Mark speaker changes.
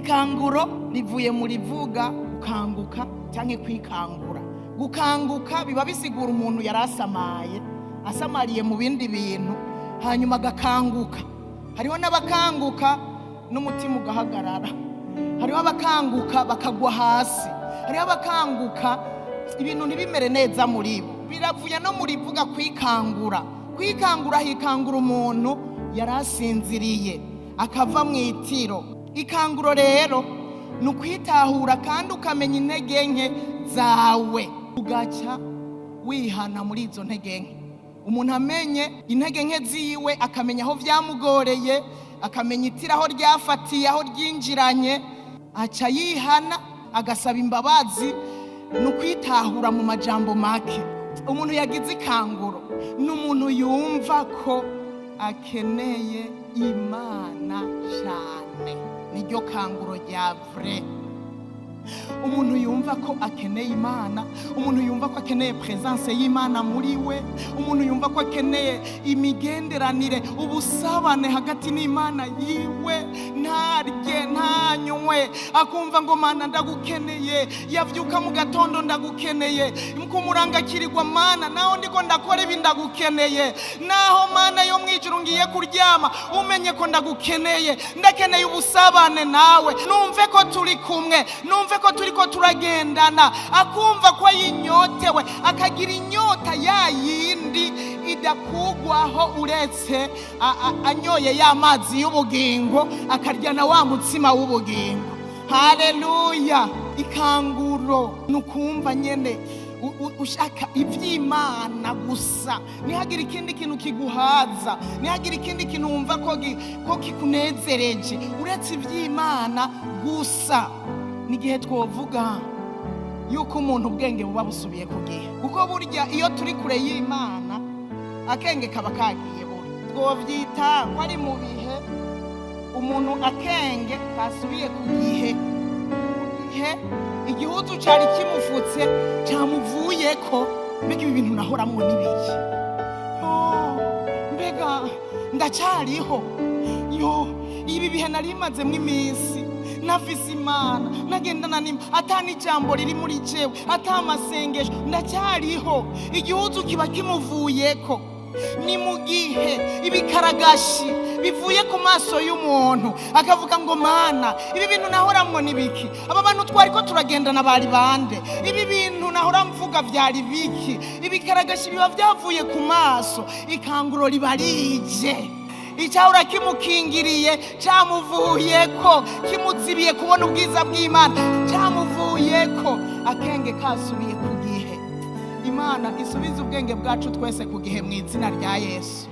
Speaker 1: Ikanguro rivuye mu rivuga gukanguka cyangwa kwikangura. Gukanguka biba bisigura umuntu yari asamaye, asamariye mu bindi bintu, hanyuma agakanguka. Hariho n'abakanguka n'umutima ugahagarara, hariho abakanguka bakagwa hasi, hariho abakanguka ibintu ntibimere neza muri bo. Biravuye no mu rivuga kwikangura. Kwikangura, hikangura umuntu yari asinziriye akava mu itiro. Ikanguro rero ni ukwitahura kandi ukamenya intege nke zawe, ugaca wihana muri izo ntege nke. Umuntu amenye intege nke ziwe, akamenya aho byamugoreye, akamenya itiro aho ryafatiye, aho ryinjiranye, aca yihana agasaba imbabazi. Ni ukwitahura mu majambo make. Umuntu yagize ikanguro ni umuntu yumva ko akeneye Imana cyane. Niryo kanguro rya vrai. Umuntu yumva ko akeneye Imana, umuntu yumva ko akeneye présence y'Imana muri we, umuntu yumva ko akeneye imigenderanire, ubusabane hagati n'Imana yiwe, ntarye ntanywe, akumva ngo: "Mana, ndagukeneye." Yavyuka mu gatondo: "Ndagukeneye." Kumuranga akirirwa: "Mana, naho ndiko ndakora ibi, ndagukeneye. Naho, Mana yo mwijuru, ngiye kuryama, umenye ko ndagukeneye. Ndakeneye ubusabane nawe, numve ko turi kumwe, numve ko turiko turagendana." Akumva ko yinyotewe, akagira inyota ya yindi idakugwaho uretse anyoye ya mazi y'ubugingo, akarya na wa mutsima w'ubugingo. Haleluya! Ikanguro ni ukumva nyene ushaka iby'Imana gusa, ntihagire ikindi kintu kiguhaza, ntihagire ikindi kintu wumva ko kikunezereje uretse iby'Imana gusa. N'igihe twovuga yuko umuntu ubwenge buba busubiye ku gihe, kuko burya iyo turi kure y'Imana akenge kaba kagiye. Buri twovyita ko ari mu bihe umuntu akenge kasubiye ku gihe, ku gihe igihuzu cari kimufutse camuvuyeko. Mbega ibi bintu nahoramwo n'ibiki? Yo, mbega ndacyariho? Yo, ibi bihe nari mazemwo iminsi nafise Imana, nagendana n'Imana, ata n'ijambo riri muri jewe, ata amasengesho, ndacyariho? Igihuzu kiba kimuvuyeko. Ni mu gihe ibikaragashi bivuye ku maso y'umuntu, akavuga ngo: "Mana, ibi bintu nahoramwo ni biki? Aba bantu twari ko turagendana bari bande? Ibi bintu nahora mvuga vyari biki?" Ibikaragashi biba byavuye ku maso, ikanguro riba rije. Icyahora kimukingiriye camuvuyeko, kimuzibiye kubona ubwiza bw'Imana camuvuyeko, akenge kasubiye ku gihe. Imana isubize ubwenge bwacu twese ku gihe mu izina rya Yesu.